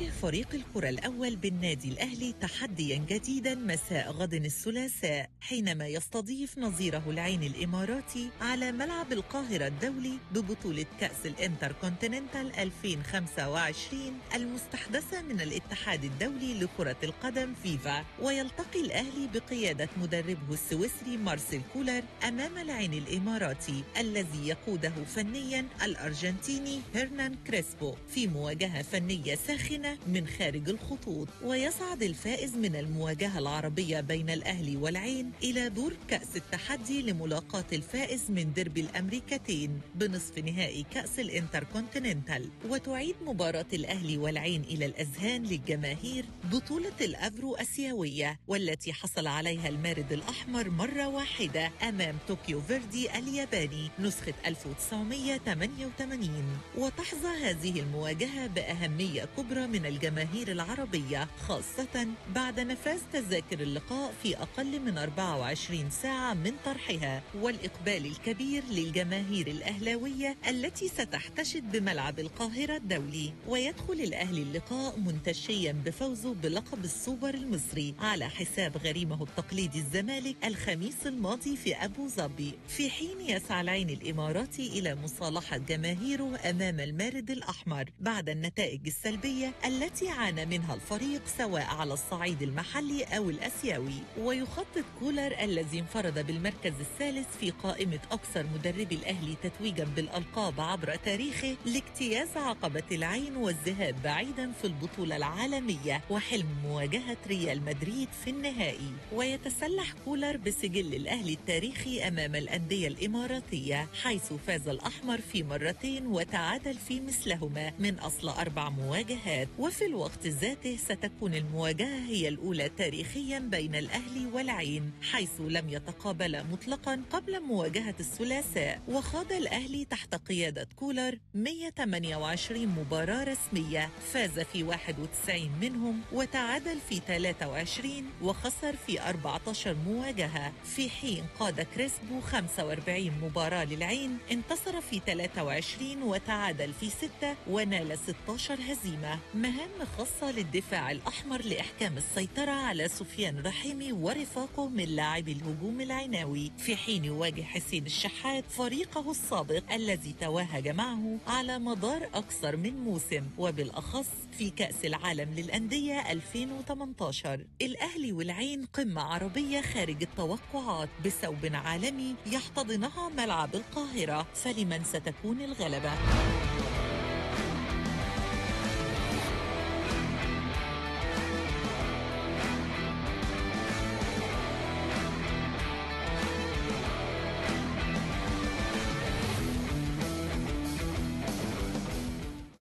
يواجه فريق الكرة الأول بالنادي الأهلي تحديا جديدا مساء غد الثلاثاء، حينما يستضيف نظيره العين الإماراتي على ملعب القاهرة الدولي ببطولة كأس الإنتركونتيننتال 2025 المستحدثة من الاتحاد الدولي لكرة القدم فيفا. ويلتقي الأهلي بقيادة مدربه السويسري مارسيل كولر أمام العين الإماراتي الذي يقوده فنيا الأرجنتيني هرنان كريسبو في مواجهة فنية ساخنة من خارج الخطوط. ويصعد الفائز من المواجهة العربية بين الأهلي والعين إلى دور كأس التحدي لملاقاة الفائز من ديربي الأمريكتين بنصف نهائي كأس الإنتركونتيننتال. وتعيد مباراة الأهلي والعين إلى الأذهان للجماهير بطولة الأفرو أسيوية، والتي حصل عليها المارد الأحمر مرة واحدة أمام طوكيو فيردي الياباني نسخة 1988. وتحظى هذه المواجهة بأهمية كبرى من الجماهير العربية، خاصة بعد نفاذ تذاكر اللقاء في أقل من 24 ساعة من طرحها، والإقبال الكبير للجماهير الأهلاوية التي ستحتشد بملعب القاهرة الدولي. ويدخل الأهلي اللقاء منتشيا بفوزه بلقب السوبر المصري على حساب غريمه التقليدي الزمالك الخميس الماضي في أبو ظبي، في حين يسعى العين الإماراتي إلى مصالحة جماهيره أمام المارد الأحمر بعد النتائج السلبية التي عانى منها الفريق سواء على الصعيد المحلي أو الأسيوي. ويخطط كولر الذي انفرد بالمركز الثالث في قائمة أكثر مدربي الأهلي تتويجا بالألقاب عبر تاريخه لاجتياز عقبة العين والذهاب بعيدا في البطولة العالمية وحلم مواجهة ريال مدريد في النهائي. ويتسلح كولر بسجل الأهلي التاريخي أمام الأندية الإماراتية، حيث فاز الأحمر في مرتين وتعادل في مثلهما من أصل 4 مواجهات. وفي الوقت ذاته ستكون المواجهة هي الأولى تاريخيا بين الأهلي والعين، حيث لم يتقابلا مطلقا قبل مواجهة الثلاثاء. وخاض الأهلي تحت قيادة كولر 128 مباراة رسمية، فاز في 91 منهم وتعادل في 23 وخسر في 14 مواجهة، في حين قاد كريسبو 45 مباراة للعين، انتصر في 23 وتعادل في 6 ونال 16 هزيمة. مهام خاصة للدفاع الأحمر لإحكام السيطرة على سفيان رحيمي ورفاقه من لاعبي الهجوم العيناوي، في حين يواجه حسين الشحات فريقه السابق الذي توهج معه على مدار أكثر من موسم، وبالأخص في كأس العالم للأندية 2018. الأهلي والعين قمة عربية خارج التوقعات بثوب عالمي يحتضنها ملعب القاهرة، فلمن ستكون الغلبة؟